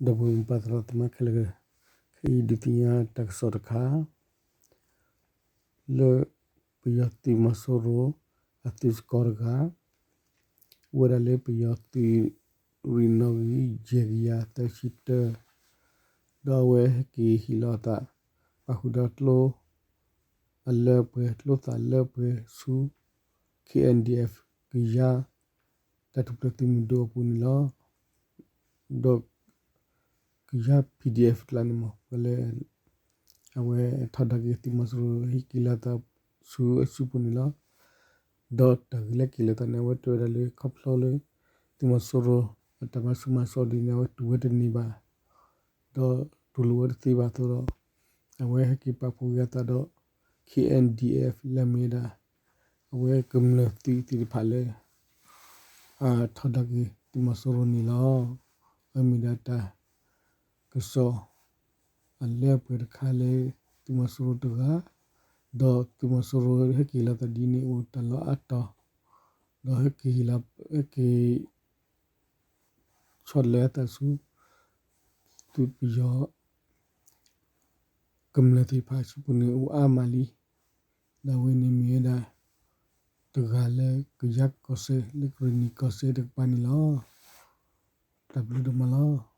ဒီပုၢ်ဝဲၢ်ပှၤသရၣ်သမါခဲလၢာ်, ခဲအံၤဒုးသ့ၣ်ညါတၢ်ကစီၣ်တခါ လၢပယီၤသုးမီၤစိရိၤ အသုးစကီတဂၤ အိၣ်ဝဲဒၣ်လၢပယီၤသုးရ့ၣ်နီၣ်ဂံၢ် ယဲၢ်ကယၤသၢဆံတၢ ဒီးအဝဲဟဲက့ၤဟ့ၣ်လီၤအသး ပာ်ဃုာ်ဒီးကျိ အလၢအပှဲၤ ကျိသၣ်လၢအပှဲၤဆူ ခ့ၣ်အဲၣ်ဒံၣ်အဲၣ် ကယၤ တၢ်ထူၣ်ဖျဲးသုးမုၢ်ဒိၣ်အပူၤန့ၣ်လီၤ. ဒီး ကယၤ PDF ကျါန့ၣ်မ့ၢ် ဝဲလၢ အဝဲထီဒါက့ၤသုးမီၤစိရိၤ ဟဲက့ၤလီၤသးဆူအစုပူၤန့ၣ်လီၤ. ဒီးတၢ်ဂ့ၢ်လၢက့ၤလီၤသးန့ၣ် အဝဲတဲဝဲဒၣ်လၢခီဖျိလၢ သုးမီၤစိရိၤ အတၢ်မၤဆူၣ်မၤစိးဒ်န့ၣ် အဝဲတူၢ်ဝဲတန့ၢ်ဘၣ် ဒီးတူၢ်လိာ်ဝဲတသ့ဘၣ်အသိးဒီး အဝဲဟဲက့ၤပာ်ဖှိၣ်က့ၤအသးဒီး ခ့ၣ်အဲၣ်ဒံၣ်အဲၣ် လၢအမ့ၢ်ဝဲဒၣ် အဝဲကမျၢၢ်သုးသ့ၣ်တဖၣ်လၢ အထီဒါက့ၤသုးမီၤစိရိၤန့ၣ်လီၤ. အမ့ၢ်ဒၣ်တၢ်ကစီၣ် အလၢအပှဲၤတခါလၢ သုးမီၤစိရိၤတဂၤ ဒီးသုးမီၤစိရိၤဟဲက့ၤလီၤသးဒ်န့ၣ်အိၣ်တၢ်လီၢ်အါတီၤ ဒီးဟဲက့ၤ ဟဲက့ၤ ဆီတလဲအသးဆူ သုးပယီၤ ကမျၢၢ်သ့ၣ်တဖၣ်အစုပူၤန့ၣ်အိၣ်အါမးလံ. ဒီးအဝဲန့ၣ်မ့ၢ်ဝဲဒၣ် တဂၤလၢကယၤကီၢ်စဲၣ် လၢကရ့ၣ်နံၣ်ကီၢ်စဲၣ်တကပၤန့ၣ်လီၤ. တၢ်ဘျုးဒိၣ်မးလီၤ.